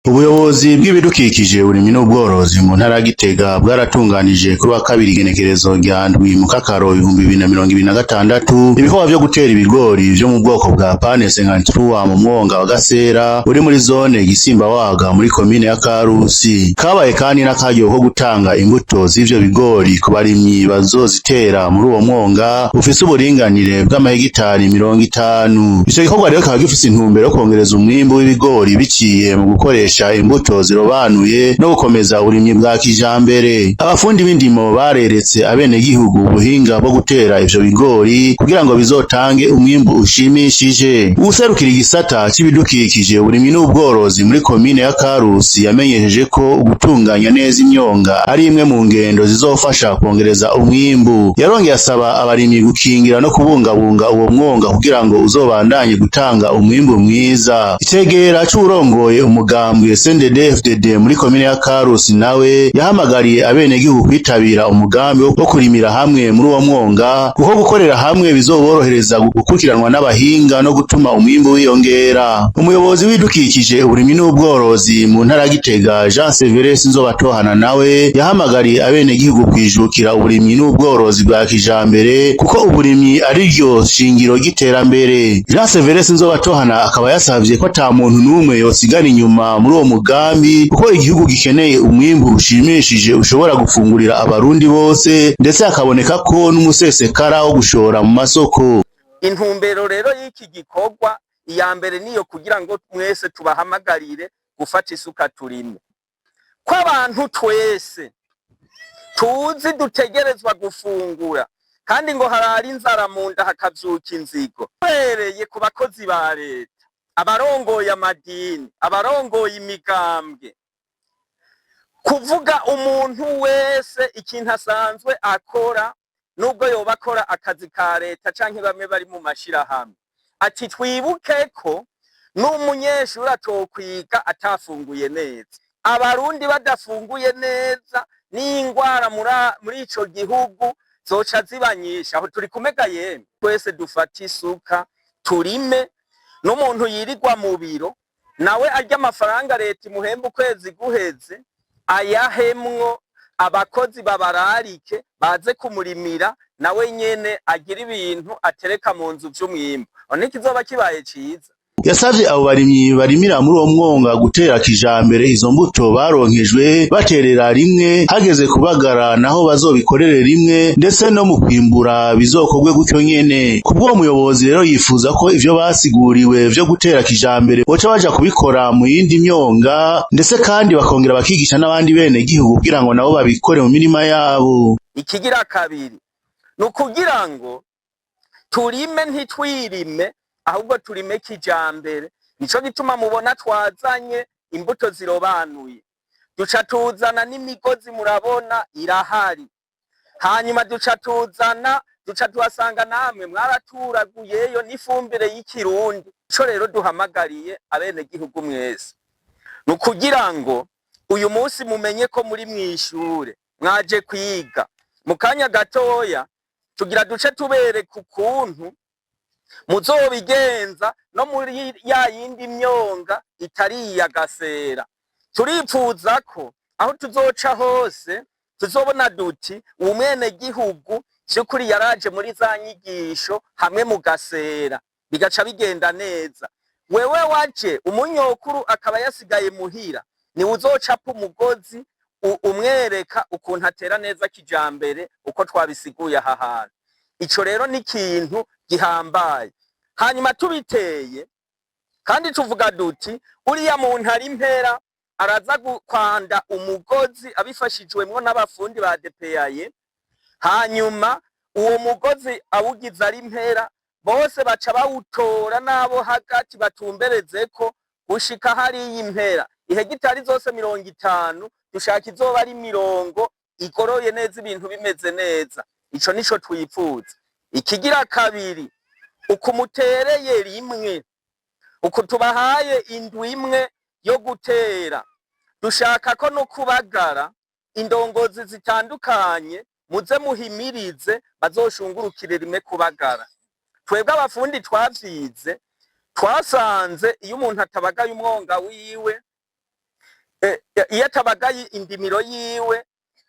Ubuyobozi bw'ibidukikije, uburimyi n'ubworozi mu ntara ya Gitega bwaratunganije kuri wa kabiri igenekerezo rya 7 Mukakaro 2026 ibikorwa vyo gutera ibigori vyo mu bwoko bwa Pane 53 mu mwonga wa Gasera uri muri zone Gisimbawaga muri komine ya Karusi. Kabaye kandi n'akaryo ko gutanga imbuto z'ivyo bigori ku barimyi bazozitera muri uwo mwonga ufise uburinganire bw'amahegitari 50. Ico gikorwa rero kikaba gifise intumbero yo kwongereza umwimbu w'ibigori biciye mu gukoresha imbuto zirobanuye no gukomeza uburimyi bwa kijambere. Abafundi b'indimo bareretse abenegihugu ubuhinga bwo gutera ivyo bigori kugira ngo bizotange umwimbu ushimishije. Uwuserukira igisata c'ibidukikije, uburimyi n'ubworozi muri komine ya Karusi yamenyesheje ko gutunganya neza imyonga ari imwe mu ngendo zizofasha kwongereza umwimbu. Yarongeye asaba abarimyi gukingira no kubungabunga uwo mwonga kugira ngo uzobandanye gutanga umwimbu mwiza. Icegera c'uwurongoye umugambwe CNDD-FDD muri komine ya Karusi nawe yahamagariye abenegihugu kwitabira umugambi wo kurimira hamwe muri uwo mwonga, kuko gukorera hamwe bizoborohereza gukurikiranwa n'abahinga no gutuma umwimbu wiyongera. Umuyobozi w'ibidukikije, uburimyi n'ubworozi mu ntara ya Gitega, Jean Severus Nzobatohana, nawe yahamagariye abenegihugu kwijukira uburimyi n'ubworozi bwa kijambere, kuko uburimyi ari ryo shingiro ry'iterambere. Jean Severus Nzobatohana akaba yasavye ko ata muntu n'umwe yosigara inyuma muri uwo mugambi, kuko igihugu gikeneye umwimbu ushimishije ushobora gufungurira abarundi bose, ndetse hakaboneka ko n'umusesekara wo gushora mu masoko. Intumbero rero y'iki gikorwa, iya mbere niyo kugira ngo mwese tubahamagarire gufata isuka turime, ko abantu twese tuzi dutegerezwa gufungura, kandi ngo harara inzara mu nda hakavyuka inzigo. Uhereye ku bakozi ba leta, abarongoye amadini, abarongoye imigambwe, kuvuga umuntu wese ikintu asanzwe akora, nubwo yoba akora akazi ka leta canke bamwe bari mu mashirahamwe, ati twibuke ko n'umunyeshuri atokwiga atafunguye neza. Abarundi badafunguye neza, n'ingwara muri ico gihugu zoca ziba nyinshi. Aho turi kumega yemwe, twese dufate isuka turime. N'umuntu yirirwa mu biro nawe arya amafaranga leta imuhemba, ukwezi guheze ayahemwo abakozi babararike baze kumurimira, nawe nyene agira ibintu atereka mu nzu vy'umwimbu. Aho ntikizoba kibaye ciza? Yasavye abo barimyi barimira muri uwo mwonga gutera kijambere izo mbuto baronkejwe, baterera rimwe, hageze kubagara naho bazobikorere rimwe, ndetse no mu kwimbura bizokorwe gutyo nyene. Kubw'uwo muyobozi rero, yifuza ko ivyo basiguriwe vyo gutera kijambere boca baja kubikora mu yindi myonga, ndetse kandi bakongera bakigisha n'abandi bene gihugu kugira ngo nabo babikore mu mirima yabo. Ikigira kabiri ni ukugira ngo turime ntitwirime, ahubwo turime kijambere. Nico gituma mubona twazanye imbuto zirobanuye, duca tuzana n'imigozi, murabona irahari. Hanyuma duca tuzana, duca tuhasanga namwe mwaraturaguyeyo n'ifumbire y'ikirundi. Ico rero duhamagariye abenegihugu mwese ni ukugira ngo uyu munsi mumenye ko muri mw'ishure, mwaje kwiga. Mu kanya gatoya tugira duce tubereka ukuntu muzobigenza no muri ya yindi myonga itari iya Gasera. Turipfuza ko aho tuzoca hose tuzobona duti uwu mwenegihugu vy'ukuri yaraje muri za nyigisho hamwe mu Gasera, bigaca bigenda neza. Wewe waje, umunyokuru akaba yasigaye muhira, niwe uzocapa umugozi umwereka ukuntu atera neza kijambere uko twabisiguye aha hantu. Ico rero ni ikintu gihambaye. Hanyuma tubiteye kandi tuvuga duti uriya muntu ari impera araza kwanda umugozi abifashijwemwo n'abafundi ba DPAye. Hanyuma uwo mugozi awugize ari impera, bose baca bawutora n'abo hagati batumberezeko gushika hariya impera. Ihegitari zose 50 dushaka izoba ari mirongo igoroye neza, ibintu bimeze neza. Ico nico twipfuza. Ikigira kabiri, ukumutereye rimwe, uku tubahaye indwi imwe yo gutera, dushaka ko no kubagara indongozi zitandukanye muze muhimirize bazoshungurukire rimwe kubagara. Twebwe abafundi twavyize, twasanze iyo umuntu atabagaye umwonga wiwe. Iyo atabagaye indimiro yiwe,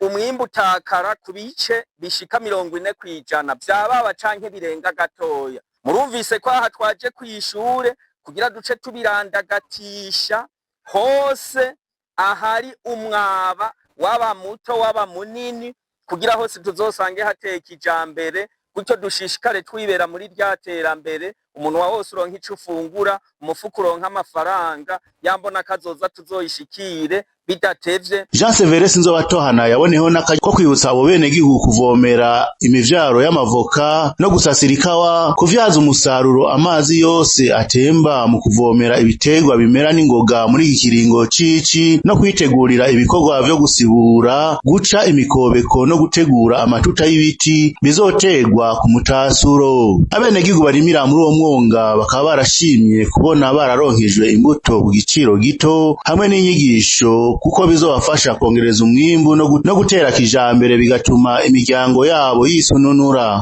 umwimbu utakara ku bice bishika 40% vyababa canke birenga gatoya. Murumvise ko aha twaje kw'ishure kugira duce tubirandagatisha hose ahari umwaba, waba muto waba munini, kugira hose tuzosange hateye kijambere, gutyo dushishikare twibera muri rya terambere. Umunwa wose uronka ico ufungura, umufuko uronka amafaranga, yambona kazoza tuzoyishikire bidatevye. Jean Severe Sinzobatohana yaboneyeho n'akaryo ko kwibutsa abo benegihugu kuvomera imivyaro y'amavoka no gusasira ikawa, kuvyaza umusaruro amazi yose atemba mu kuvomera ibiterwa bimera n'ingoga muri iki kiringo cici, no kwitegurira ibikorwa vyo gusibura, guca imikobeko no gutegura amatuta y'ibiti bizoterwa ku mutasuro. Abenegihugu barimira muri uwo mwonga bakaba barashimye kubona bararonkejwe imbuto ku giciro gito hamwe n'inyigisho, kuko bizobafasha kongereza umwimbu no gutera kijambere, bigatuma imiryango yabo yisununura.